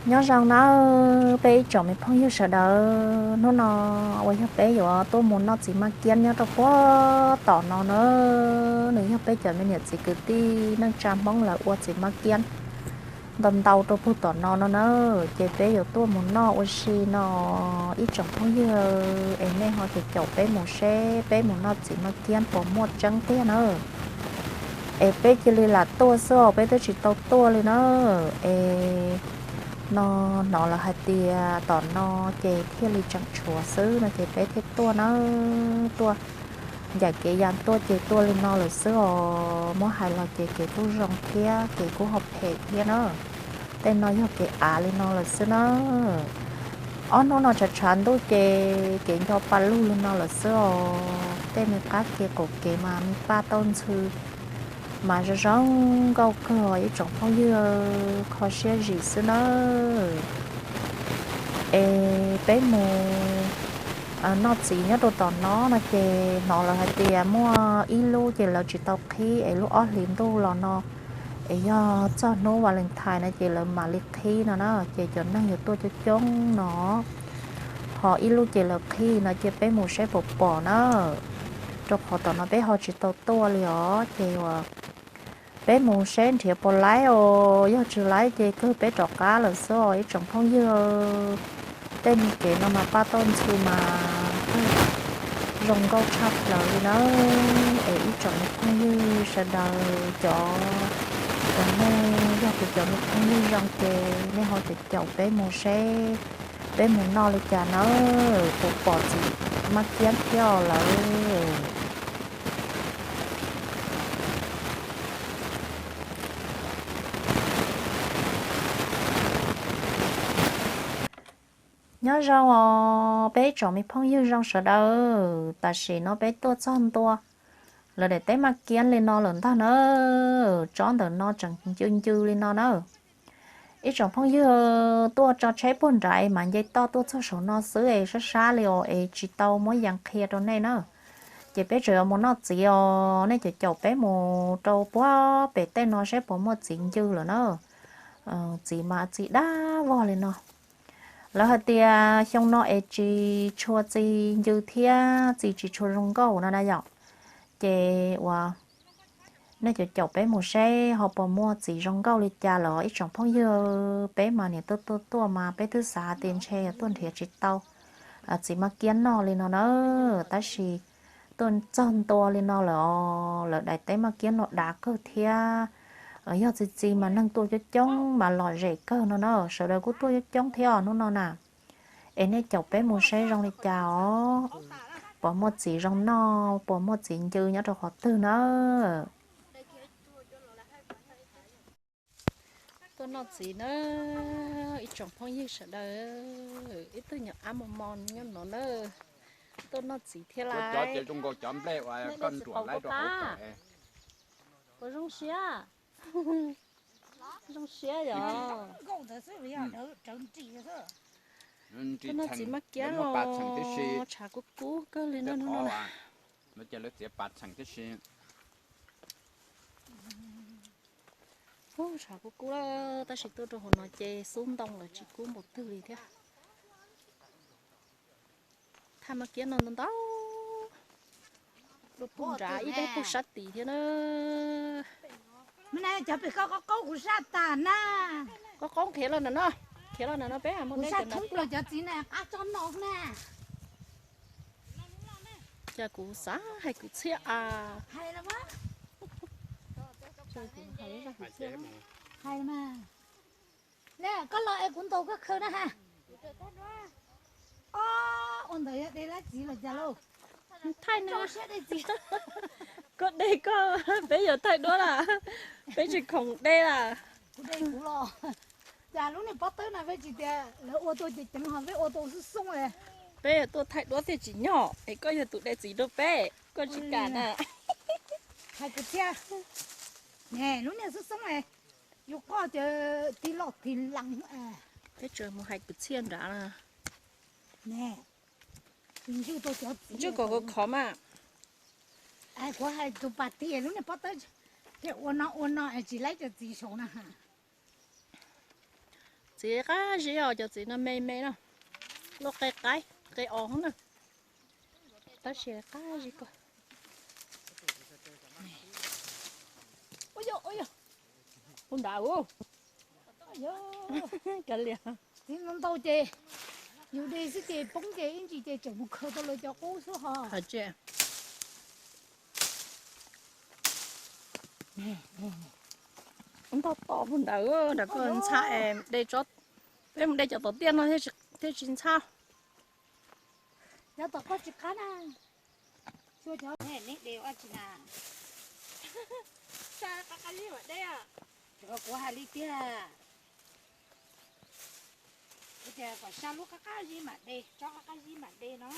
Nyob zoo nawb peb ib tsoom me phooj ywg sawv daws, hnub no uas yog peb yuav tuaj mus noj txiv maj kiab nyob rau puag tom no na. Nws yog peb cov me niam txiv kwv tij neej tsa Hmoob lawv ua txiv maj kiab ntau ntau rau puag tom no no na, ces peb yuav tuaj mus noj ua si no ib tsoom phooj ywg, es nej ho caum caum peb mus seb peb mus noj txiv maj kiab puas muaj tseeb tiag na. Es peb cia li lam tuaj xwb os, peb twb tsis tau tuaj li na. Es no hnov lawv hais tias tom no ces thiaj li tseem tshuav xwb no ces peb thiaj tuaj na. Tuaj ncaim kev ya tuaj ces tuaj li no lawm xwb os, muab hais los ces kev kuj zoo thiab kev kuj ho phem thiab na. Tej no yog kev av li no lawm xwb na. Ob hnub no tshav tshav ntuj ces kev nco pa lug li no lawm xwb os. Tej me qab kev qaum kev mas me paj tauj ntxhw mas zoo zoo nkauj kawg os ib tsoom phooj ywg, kho siab zim xwb nawb. Es peb mus noj txiv nyob rau tom no no ces hnov lawv hais tias muaj ib lub ces lawv tsis tau qhib es lub ob hlis ntuj los no es yog txog hnub Valentine no ces lawv mam li qhib no na, ces cov neeg yuav tuaj coob coob no. Ho ib lub ces lawv qhib no ces peb mus seb puas pom na, rau qhov tom no peb ho tsis tau tuaj li os ces uas peb mus seb nrhiav puas laib os, yog tsis laib ces kawg peb rov qab lawm xwb os ib tsoom phooj ywg. Tej me kev no mas paj tauj ntxhw mas zoo nkauj tshaj plaws li na. Es ib tsoom me phooj ywg sawv daws cov, nej yog kuv cov me phooj ywg zoo ces nej ho caum caum peb mus seb peb mus noj li cas na, puas pom txiv maj kiab thiab lawm. Nyob zoo os peb tsoom me phooj ywg zoo sawv daws, tam sim no peb tuaj txog ntua lawv daim teb maj kiab li no lawm ntag na. Tsob ntawm no tseem ncw ncw li no na. Ib tsoom phooj ywg tuaj tso tsheb puag nrad mas nce toj tuaj txog saum no xwb es sab sab li os es tsis tau muab yees qhia rau nej na. Ces peb tseem yuav mus noj txiv os, nej caum caum peb mus rau puag pem tej no seb puas muaj txiv ncw lawm na. Txiv mas txiv dab vog li no. Lawv hais tias xyoo no es tsis tshua txiv ncw thiab txiv tsis tshua zoo nkauj no na yom. Ces uas nej caum caum peb mus seb ho puas muaj txiv zoo nkauj li cas los ib tsoom phooj ywg, peb mas niam tuaj tuaj tuaj mas peb twb xav tias ntshe yuav tuaj nrhiav tsis tau txiv maj kiab noj li no na. Tab sis tuaj txog ntua li no lawm os, lawv daim teb maj kiab no dav kawg thiab. Yog txiv txiv mas neeg tuaj coob coob mas lom zem kawg no na, sawv daws kuj tuaj coob coob thiab os hnub no na. Es nej caum peb mus seb zoo li cas os, puas muaj txiv zoo noj, puas muaj txiv ncw nyob rau qhov twg na. Tuaj noj txiv na, ib tsoom phooj ywg sawv daws, ib tug nyuam ab mos mos nyob no na. Tuaj noj txiv thiab lawm. Puas zoo siab? Zoo siab yom. Tuaj noj txiv maj kiab los tshav kub kub kawg li no. Tshav kub kub lawm tab sis tuaj rau hauv no ces xub ntoo lawm tsis kub npaum twg li thiab. Thaj maj kiab no ntau ntau, puag nrad ib daim puag sab tid thiab na. Cov pem koj qoob qoob kuv saj tas na. Qoob qoob khiav los no no, khiav los no no peb mus saj thoob plaws cov txiv na qab tsob no na. Cas kuv xav hais kwv txhiaj a. Hais mas. Koj los es kuv ntaus koj khaws na ha. Ua ntawd yog de dab txiv los cas lauj? Thaij na. Koj de koj, peb yuav thaij duab lawm. Peb tsis khoom de lawm. Kuv de kuv los. Cas lub niag pob tawb na peb tsis tias lawv ua tau ceev ceev ho peb ua tau xoob xoob li. Peb yuav tuaj thaij duab thiaj tsis nyog es koj yog tus de txiv rau peb, koj tsis kam na. Hais kwv txhiaj. Ne lub niag xoob xoob li, yus qoj ces tig loj tig lees. Peb tseem mus hais kwv txhiaj nrad na. Ne, tus ntswj tau cov txiv ntswj kom khov khov mas. Kuv hais tus pas tig lub niag pob tawb, ces ua no ua no es tsis laib cov txiv saud na ha. Txiv qab zib os, cov txiv no me me no, loj qe qaib qe os na, tab sis qab zib kawg. Ua nram, kav liam. Txiv ntau ntau ces yus de xwb ces poob ces ib ntsis ces tseem mus khaws tau lawv cov qub xwb ho. Ntau tom ntawd nram koj ntxhab es de, peb mus de cov tom tiaj no thiaj tsis ntxhab. Cov tom koj tsis qab na. Xyua cov neb de ua tsis na. Sa qab qab zib mam de. Kuv hais li tiag. Kuv tias kom sa lub qab qab zib mam de, tsob qab qab zib mam de no.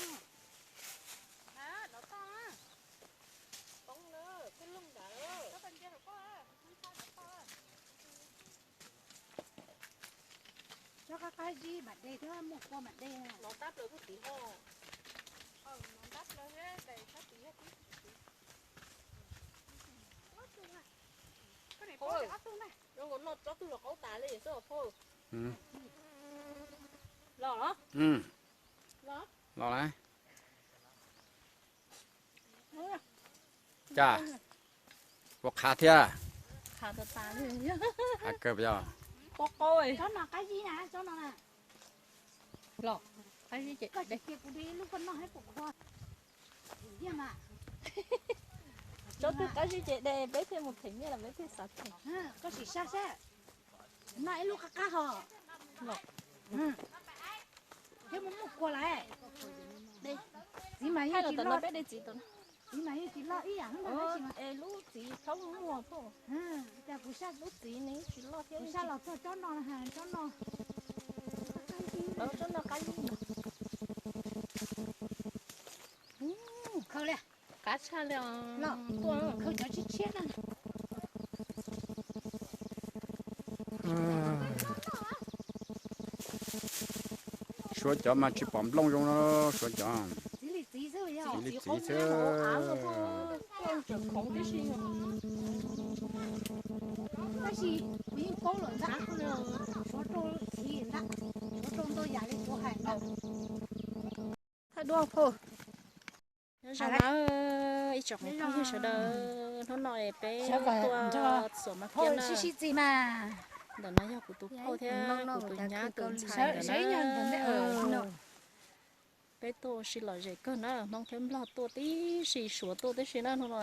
Tsob qab qab zib mam de thiab muaj kua mam de. Nov tab plaws puag tid ho. Nov tab plaws thiab, sab tid yog tib. Zoo nkaus noj tsob tug los qaub tas li xwb os phauj. Los los. Los lawm. Cas, ua qhav thiab. Qhav tas tas li. Qhav kawg yog. Qaub qaub. Tsob no qab zib na, tsob no na. Los, qab zib ces de. Tsob twg qab zib ces de, peb thiaj mus them nyiaj los peb thiaj xav them. Koj sim sab sab. Noj ib lub qab qab ho. Thiab muaj muaj kua lawm. Txiv mas yeej tsis loj, txiv mas yeej tsis loj ib yam. Es lub txiv thaub muaj, cas kuv sab lub txiv ne tsis loj thiab. Kuv sab los txog tsob no, tsob no. Tsob no qab zib. Khaws li. Qab tshaj li os. Khaws cov tshiab tshiab na. Suav cov mas tsis pom nplooj zoo, Suav cov. Txiv li txiv xwb. Txiv li txiv xwb. Tab sis kuv yeej paub lawm ntag, Suav rau txiv ntag, Suav rau ntau yam li kuv hais ntag. Thaij duab phauj. Nyob zoo na ib tsoom phooj ywg sawv daws, hnub no es peb tuaj xuas maj kiab na. Ntawm no yog kuv tus phauj thiab kuv tus nyab tus ntxhais ntawm na. Peb tuaj ua si lom zem kawg na, Hmoob thiab Nplog tuaj tib si, Suav tuaj tib si na hnub no.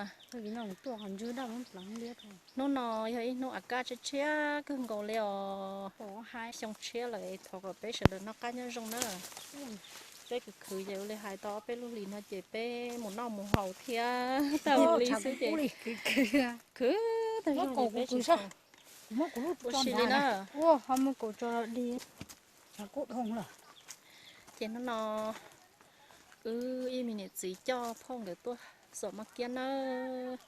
Hnub no yog ib hnub av kaj tshiab tshiab kawg nkaus li os. Xyoo tshiab lawm, thov kom peb sawv daws noj qab nyob zoo na. Peb khwv khwv ces ua li hais tau ob peb lub hlis no ces peb mus noj mus haus thiab tag li xwb ces khwv tag zog ces peb tsis ua si li na. Ces hnub no wb ib me niam txiv coj phauj nkawd tuaj xuas maj kiab nawb.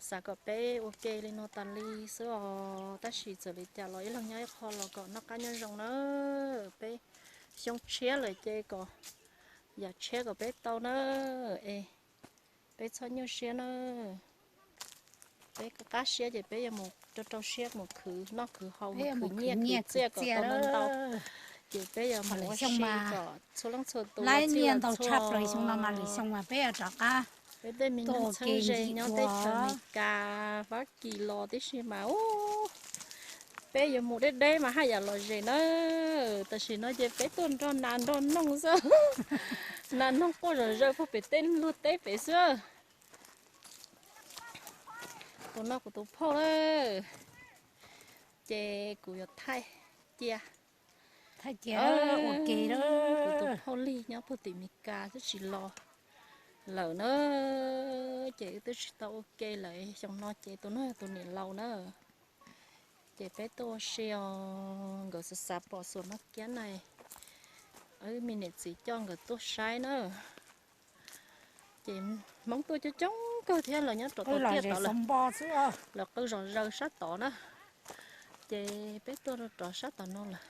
Xav kom peb ua ke li no tas li xwb os, tab sis txawm li cas los ib leeg nyob ib qho los kom noj qab nyob zoo na. Peb xyoo tshiab lawm ces kom yam tshiab kom peb tau na. Es peb txhob nyuaj siab na. Peb qab siab ces peb yuav mus rau rau siab mus khwv noj khwv haus, mus khwv nyiaj khwv txiaj kom tau ntau ntau. Ces peb yuav mus ua si kom txhua leej txhua tus laib nyiaj ntau tshaj plaws xyoo no mas lwm xyoo mas peb yuav rov qab. Peb tej me neeg txheeb ze nyob teb chaws Amelikas, Fab Kis los tib si mas ub, peb yuav mus deb deb mas haj yam lom zem na. Tam sim no ces peb tuaj nrog nas nrog noog xwb. Nas noog quaj zom zaws puag pem tej luag teb pem xwb. Tus no kuv tus phauj lawm, ces kuv yuav thaij cia. Thaij cia ua ke. Kuv tus phauj lig nyob puag tim Mes Kas twb tsis los lawm na, ces wb twb tsis tau ua ke lawm. Xyoo no ces tus no yog tus niam laus na. Ces peb tuaj ua si os, nkawd xav xav pom xuas maj kiab na, wb me niam txiv coj nkawd tuaj saib na. Ces Hmoob tuaj coob coob kawg thiab, los nyob rau tom tiaj tod lawm, lawv qw zom zaws sab tod na. Ces peb tuaj rau rov sab tom no lawm.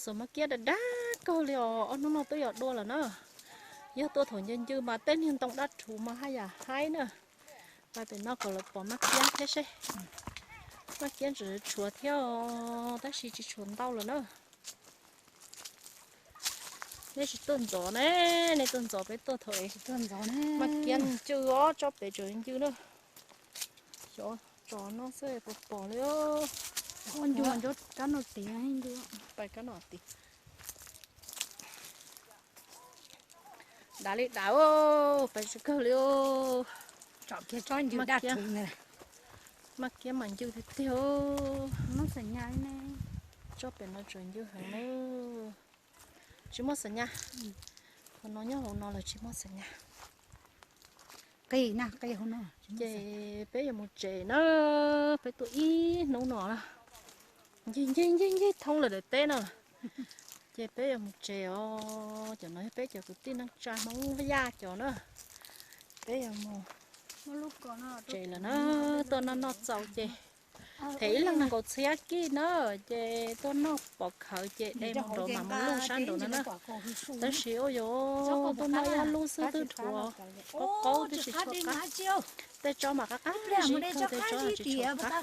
Xuas maj kiab dag dag kawg li os, ob hnub no twb yuav dua lawm na. Yog tuaj thaum ncw ncw mas tej niag ntoo dab rhuv mas haj yam haib na. Pais pem no kom lawv pom maj kiab thiab seb. Maj kiab tseem tshuav thiab os, tab sis tsis tshuav ntau lawm na. Nej tsis tuaj ntxov ne, nej tuaj ntxov peb tuaj thaum es. Maj kiab ncw os, tsob pem tseem ncw na. Xyov tso no xwb puas pom li. Ncw, kab no tid, pais kab no tid. Dav li dav, pais tsis kawg li. Maj kiab mas ncw tiag tiag. Tsob pem no tseem ncw heev na. Tsis muaj xam nyas. Hauv no nyob hauv no lawm tsis muaj xam nyas. Ces peb yuav mus tsev na, peb tuaj ib hnub no na. Ncig ncig ncig ncig thoob lawm daim teb no. Ces peb yuav mus tsev os, cov no yog peb cov kwv tij neej tsa Hmoob Yaj cov na. Peb yuav mus tsev lawm na, tuaj noj noj txaus ces them ib leeg kaum txhiab kij na, ces tuaj noj pov khawv ces de mus nraud mas mus luj sab nraud no na. Tab sis ua yuav tuaj noj ib lub xwb twb dhuav qaub qaub tib si tshuav qab. Tej tsob mas qab qab ib kawg, tej tsob tsis tshuav qab.